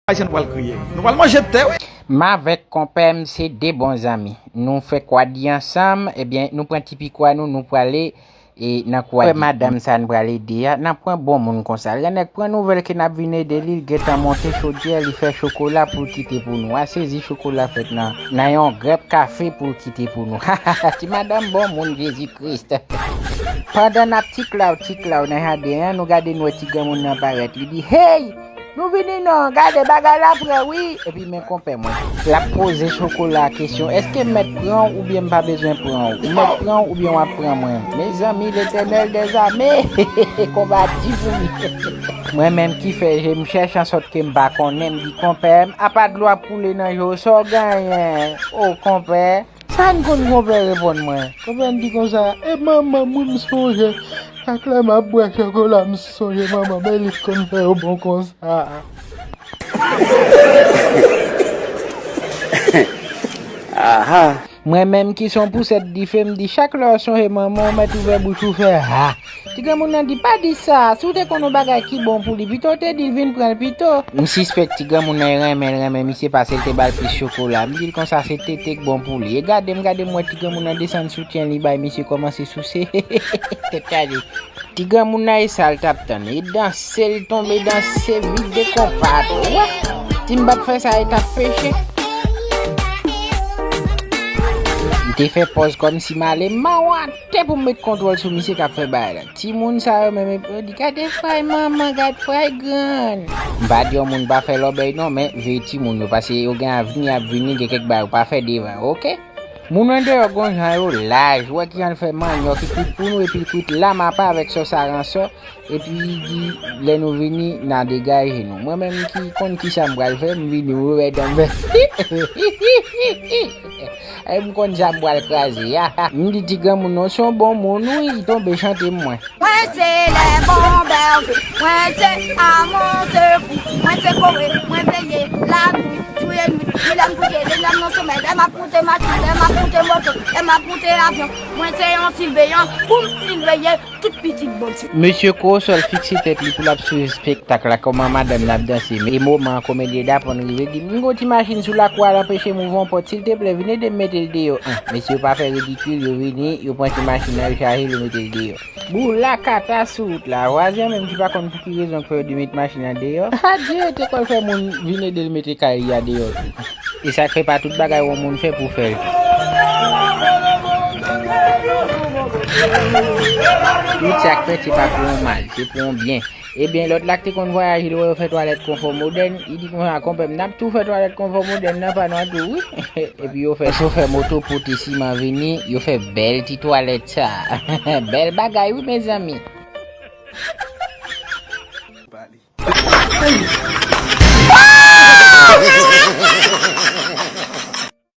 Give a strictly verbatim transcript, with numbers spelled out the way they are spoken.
Ayisyen, nou pral kriye. Nou pral manje tè, wi. M avèk konpè m se de bon zanmi. Nou fè kwadi ansanm, ebyen, nou pran ti pikwa nou, nou prale e nan kwadi. Wè madanm sa n pral ede a, n ap pran bon moun konsa. Grannèg pran nouvèl ke n ap vin ede li, li gentan monte chodyè, li fè chokola pou l kite pou nou. A sezi chokola fèt nan, nan yon grèp kafe pou l kite pou nou. Ti madanm bon moun, Jezi Kris. Pandan n ap tiklaw, tiklaw nan jaden an, nou gade n wè ti granmoun nan parèt. Li di, hey! Nou vini non, gade bagay la prè wi. Epi men konpè mwen. L ap poze chokola a kesyon, èske m mèt pran w oubyen m pa bezwen pran w? Ou mèt pran w oubyen w ap pran mwen? Mezanmi, Letènèl dèzame! Konba di pou li. Mwen menm ki fè je m chèch ansòt ke m pa konnen, m di konpè m, apa dlo ap koule nan je w, sa w genyen? O konpè! Sa n konn konpè reponn mwen? Konpè n di konsa, e manman m wi m sonje. Chak lè m ap bwè chokola, m sonje manman m, e li k konn fè yo bon konsa. Aha. Mwen menm ki se yon pousèt dife, m di chak lè w sonje manman w, mèt ouvè bouch ou fè ha. Ti granmoun nan di, pa di sa, si w te konn yon bagay ki bon pou li, pito w te di l vin pran l pito. M sispèk ti granmoun nan renmen l, renmen misye pase l te ba l plis chokola. M di l konsa se tete k bon pou li. E gade m, gade m wè ti granmoun nan desann soutyen li bay misye kòmanse souse. Tèt chaje. Ti granmoun nan e sa l t ap tann. E danse l tonbe, danse vide konpa tou. Wè! Si m pa t fè sa, e t ap peche. M te fè pòz kòmsi m ale mawat. Te pou m met kontwòl sou misye k ap fè bagay la. Timoun sa yo menm, epi yo di, gade fray manman, gad fray grann. M pa di yon moun pa fè lòbèy non, men veye timoun yo, paske yo gen avni ap vini, gen kèk bagay yo pa fè devan yo, oke? Moun andeyò gon jan yo laj, wè kijan l fè manyòk, li kwit pou nou, epi l kwit lam apa avèk sòs aransò. Epi di, lè nou vini, n a degaje nou. Mwen menm ki konn kisa m pral fè, m vini, wi, wè dan m fè. E m konn sa m pral kraze a. M di ti granmoun nan, se yon bon moun, wi, li tonbe chante mwen. Mwen se lè bon bèl, mwen se a mon sekou, mwen se kore, mwen veye lanwit, jou e nwit, wi lè m kouche, wi lè m nan somèy, lè m ap moute machin, lè m ap moute moto, lè m ap moute avyon, mwen se yon siveyan, pou m siveye. Tout pitit Bondye. Mesye Kowosòl fikse tèt li pou l ap swiv espektak la, kòman madanm nan ap danse. E moman an, komedyen Dapòn rive di m, m gon ti machin sou lakou a, l anpeche m ouvè yon pòt, silteplè, vin ede m mete l deyò. An, mesye yo pa fè ridikil, yo vini, yo pran ti machin nan, yo chaje l, yo mete l deyò. Boulakata sou wout la, vwazen an menm ki pa konn pou ki rezon k fè yo di met machin nan deyò. Adye, te kwè l fè moun vin ede l mete kay li a deyò tou. E sa k fè pa tout bagay yon moun fè pou fè l. Tout sa k fèt se pa pou yon mal, se pou yon byen. Ebyen, lòt la k te konn vwayaje, l wè yo fè twalèt konfò modèn, li di konsa, konpè m, n ap tou fè twalèt konfò modèn nan pa nou an tou, wi. Epi yo fè chofè moto pote siman vini, yo fè bèl ti twalèt sa. Bèl bagay, wi, mezanmi.